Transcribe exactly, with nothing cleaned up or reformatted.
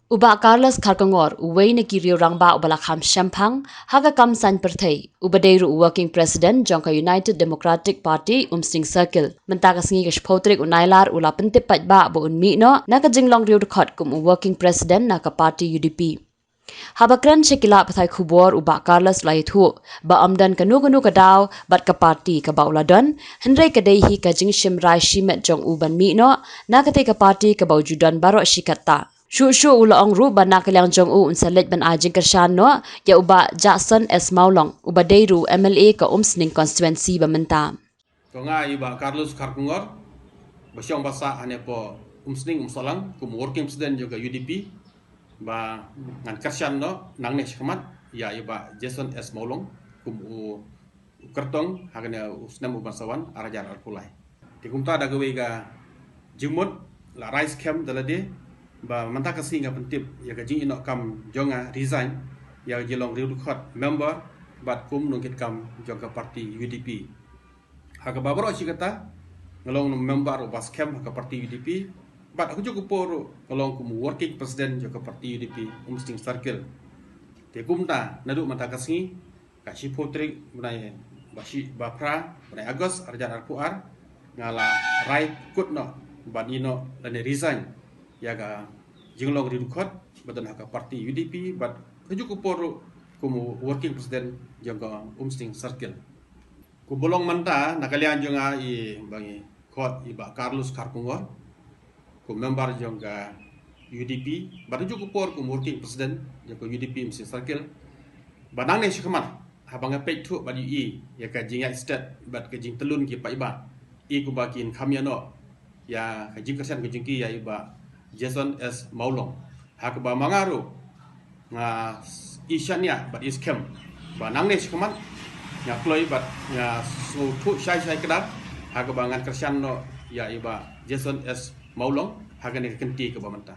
U Bah Carlos Kharkongor, uwei na ki riew rangbah uba la kham shemphang ha ka kam saiñ pyrthei, uba dei ruh u Working President jong ka United Democratic Party Umsning Circle, mynta ka sngi ka shiphew tarik u Nailar u la pyntip paidbah ba un mih noh na ka jinglong riew dkhot kum u Working President na ka party U D P. Haba kren sha ki lad pathai khubor, u Bah Carlos u la ïathuh ba ym don kano kano ka daw bad ka party kaba u la don, hynrei ka dei hi ka jingshim rai shimet jong u ban mih noh na katei ka party kaba u ju don baroh shi katta. Shuh shuh u la ong ruh ba na ka liang jong u un sa leit ban ai jingkyrshan noh ïa u Bah Jackson S Mawlong, uba dei ruh u M L A ka Umsning constituency ba mynta. To nga i Bah Carlos Kharkongor, ba shong ba sah hangne hapoh Umsning Umsohlang kum u Working President jong ka U D P, ba ngan kyrshan noh nangne shakhmat ïa i Bah Jackson S Mawlong kum u, u kyrtong ha kane u snem uban sa wan, ar hajar arphew lai. Te kumta da kawei ka jingmut la rai skhem da lade ba mynta ka sngi nga pyntip ïa ka jingïehnoh kam jong nga, resign, ïa ka jinglong riew dkhot member bad kum u nongkitkam jong ka party U D P. Ha kaba baroh shi katta nga long member uba skhem ha ka party U D P, bad ha kajuh ka por ruh nga long kum u Working President jong ka party U D P Umsning Circle. Te kumta naduh mynta ka sngi, ka shiphew tarik bnai ba shi, ba phra bnai August ar hajar arphew ar, nga la rai kut noh ban ïehnoh lane resign ïa ka jinglong riew dkhot ba don ha ka party U D P bad kajuh ka por ruh kum u Working President jong ka Umsning Circle. Kumba long mynta, na ka liang jong nga i ba ngi khot i Bah Carlos Kharkongor kum member jong ka U D P bad kajuh ka por kum Working President jong ka U D P Umsning Circle, ba nangne shakhmat haba nga peit thuh bad ïohi ïa ka jingïaid stet bad ka jingtyllun ki paidbah, i kumba kin kham ïehnoh ïa ka jingkyrshan ka jong ki ïa i Bah Jackson S Mawlong. Ha kaba ma nga ruh nga i shaniah bad i skhem ba nangne shakhmat nga kloi bad nga sngewthuh shai shai kdar ha kaba ngan kyrshan noh ïa i Bah Jackson S Mawlong ha kane ka kynti kaba mynta.